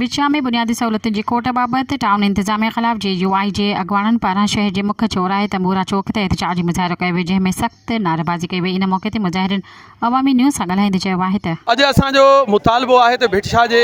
ڀٽشاهه ۾ بنيادي سهولتن جي کوٽ بابت ٽائون انتظاميه خلاف جي يو آء جي اڳواڻن پاران شهر جي مک چوراهي تنبورا چوڪ تي احتجاجي مظاهرو ڪيو ويو جنهن ۾ سخت نعريبازي ڪئي وئي ان موقعي تي مظاهرين عوامي نيوز سان ڳالهائيندي چيو آهي ته. اڄ اسان جو مطالبو آهي ته ڀٽشاهه جي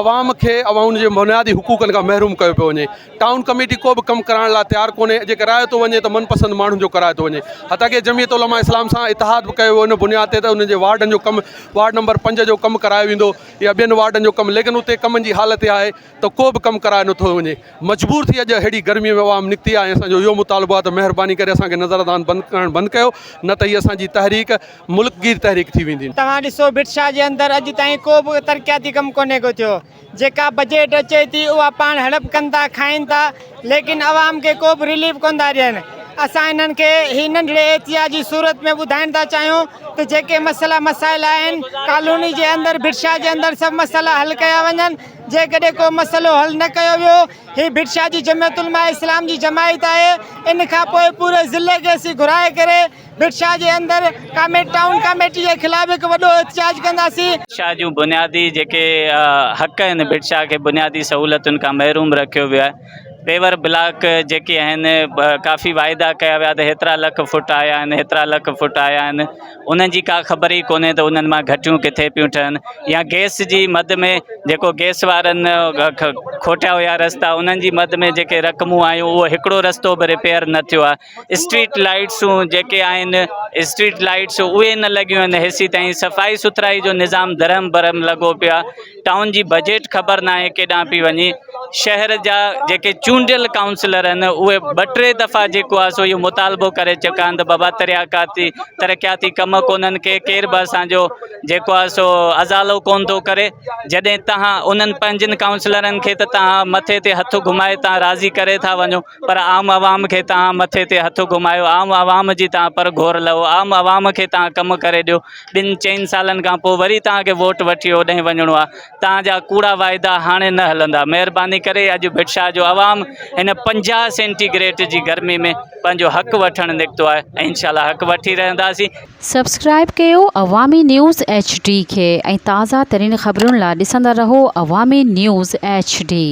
عوام کي عوام جي بنيادي حقوقن کان محروم ڪيو پيو وڃي ٽائون ڪميٽي ڪو به ڪم ڪرائڻ لاء تيار ڪونهي جي ڪرايو ٿو وڃي ته من پسند ماڻهن جو ڪرايو ٿو وڃي حتيٰ ڪي جمعيت علماء اسلام سان اتحاد به ڪيو ويو ان بنياد تي ته انهن جي وارڊن جو ڪم وارڊ نمبر پنج جو ڪم ڪرايو ويندو يا ٻين وارڊن جو ڪم ليڪن اتي ڪمن جي حالت اها آهي ته ڪو به ڪم ڪرايو نٿو وڃي مجبور ٿي اڄ ههڙي گرمي ۾ عوام نڪتي آهي ۽ اسان جو اهو مطالبو آهي ته مهرباني ڪري اسان کي نظر انداز بند ڪرڻ بند ڪيو نه ته هي اسان جي تحريڪ ملڪ گير تحريڪ ٿي ويندي. توهان ڏسو ڀٽ شاهه جي اندر اڄ تائين ڪو به ترقياتي ڪم ڪونهي ڪو ٿيو جيڪا بجيٽ اچي ٿي اها پاڻ هڙپ ڪن ٿا کائين ٿا ليڪن عوام کي ڪو به رليف ڪونه ٿا ڏين اسان انهن کي هي ننڍڙي احتجاج جي صورت ۾ ٻڌائڻ ٿا چاهيون ته جيڪي مسئلا مسائل آهن ڪالوني جي اندر ڀٽشاهه جي اندر سڀ مسئلا حل ڪيا وڃن جيڪڏهن ڪو مسئلو حل نه ڪيو ويو هي ڀٽشاهه جي جمعيت علماء اسلام جي جماعت آهي ان کان پوء پوري ضلعي کي اسين گهرائي ڪري ڀٽشاهه جي اندر ڪاميٽ ٽائون ڪاميٽي جي خلاف هڪ وڏو احتجاج ڪنداسين. ڀٽشاهه جون بنيادي جيڪي حق آهن ڀٽشاهه کي بنيادي سهولتن کان محروم رکيو ويو آهي پيور بلاڪ جيڪي آهن ڪافي واعدا ڪيا ويا ته هيترا لک فوٽ آيا آهن هيترا لک فوٽ آيا آهن انهن جي ڪا خبر ئي ڪونهي ته انهن مان گهٽيون ڪٿي پيون ٺهن يا گئس جي مد ۾ جيڪو گئس وارن کوٽيا هيا رستا انهن جي مد ۾ جيڪي رقمون آيون اهو هڪڙو رستو به رپيئر نه ٿيو آهي اسٽريٽ لائٽسون جيڪي آهن اسٽريٽ لائٽس اهي نه لڳيون آهن هيسي تائين صفائي سٿرائي جو نظام درهم برهم لڳو پيو آهي ٽائون جي بجيٽ خبر ناهي ڪيڏانهن پئي وڃي شهر جا جيڪي چونڊيل ڪائونسلر آهن اهي ٻه ٽي دفعا جيڪو آهي سو اهو مطالبو ڪري چڪا آهن ته بابا ترياقاتي ترقياتي ڪم ڪونهن ڪي ڪير به اسانجو جيڪو آهي سو ازالو ڪون ٿو ڪري جڏهن تهان انهن پنهنجن ڪائونسلرن کي ته تهان مٿي تي هٿ گهمائي تهان راضي ڪري ٿا وڃو پر عام عوام کي توهان مٿي تي هٿ گهمايو، عام عوام جي توهان پر گهور لهو، عام عوام کي توهان ڪم ڪري ڏيو، ٻن چئن سالن کان پوء وري توهان کي ووٽ وٺي اوڏانهن وڃڻو آهي، توهان جا ڪوڙا واعدا هاڻي نه هلندا، مهرباني ڪري اڄ ڀٽ شاهه جو عوام هن 50 سينٽي گريڊ جي گرمي ۾ پنهنجو حق وٺڻ نڪتو آهي ۽ انشاء الله حق وٺي رهنداسين. سبسڪرائيب ڪيو عوامي نيوز ايڇ ڊي کي ۽ تازه ترين خبرن لا ڏسندا رهو عوامي نيوز ايڇ ڊي.